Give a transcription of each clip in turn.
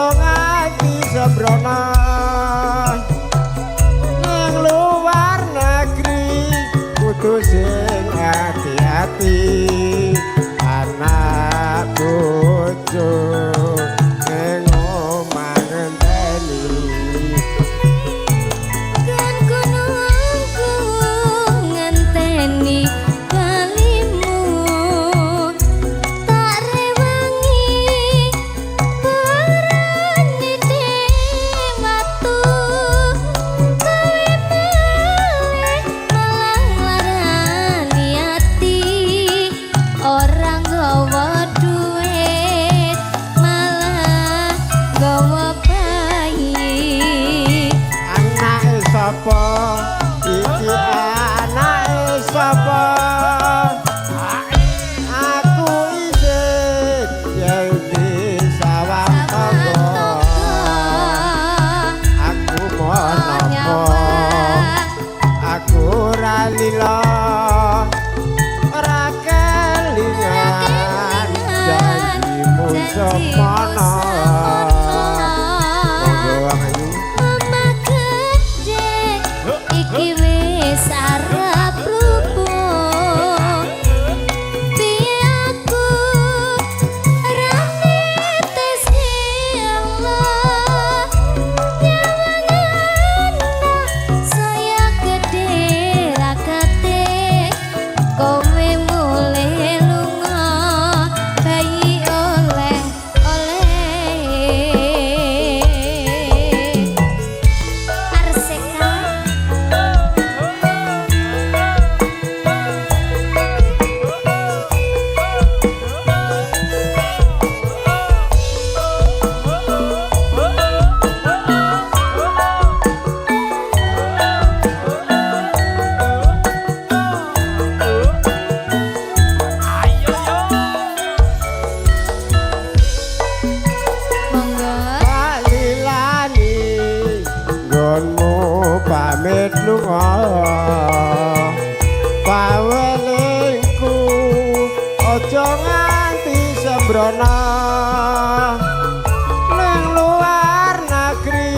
Aja nganti sembrono nang luar negeri, kudu sing ati-ati, anak bojo ning omah ngenteni. Kan nunggu ngenteni balimu, tak rewangi parani watu, kowe malih malah nglarani ati, ora nggawa duit malah nggawa bayi. Anake sapa iki, anake sapa? Aku isin yen disawang tangga. Aku monopo, aku ora lila, ora kelingan janjimu semono. Monggo, Wong Ayu. Omah gedhe iki wis arep rubuh, piye aku ora niteske Allah, nyawang anak saya gedhe rakate, kowe mulih lunga bayi oleh oleh. Arseka. Monggo. Pak Lilani, nggonmu pamit lunga, pawelingku aja nganti sembrono ning luar negeri,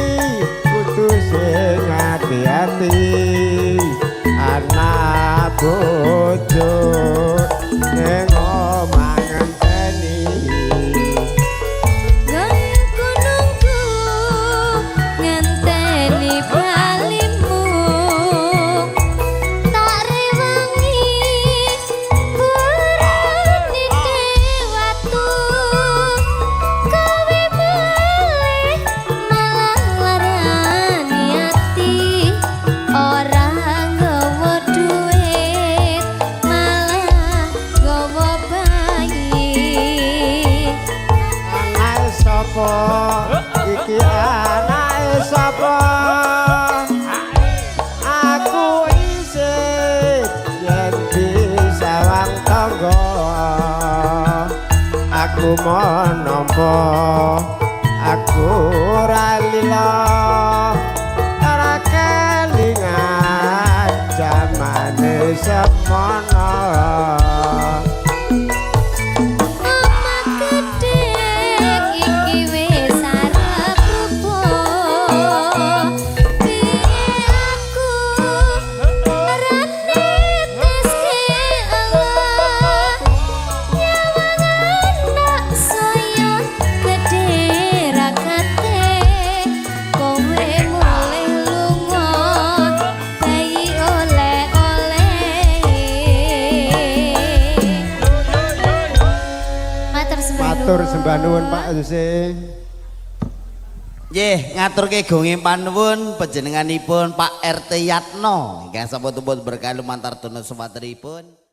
kudu sing ati-ati, anak bojo ning omah ngenteni. Nggonku nunggu ngenteni balimu, tak rewangi parani watu, kowe malih malah nglarani ati, ora nggawa duit malah nggawa bayi. Anake sapa iki, anake sapa? Aku isin yen disawang tangga. Aku menapa, aku ora lila, ora kelingan jamane semono. Omah gedhe iki wis arep rubuh, piye aku ora niteske Allah, nyawang anak saya gedhe rakate, kowe mulih lunga bayi oleh oleh. Matur sembah Matur nuwun. Sembah nuwun, Pak Yuse. Nggih, ngaturke gonging panuwun panjenenganipun Pak RT Yatno ingkang sampun tumut berkah lumantar dono swateripun.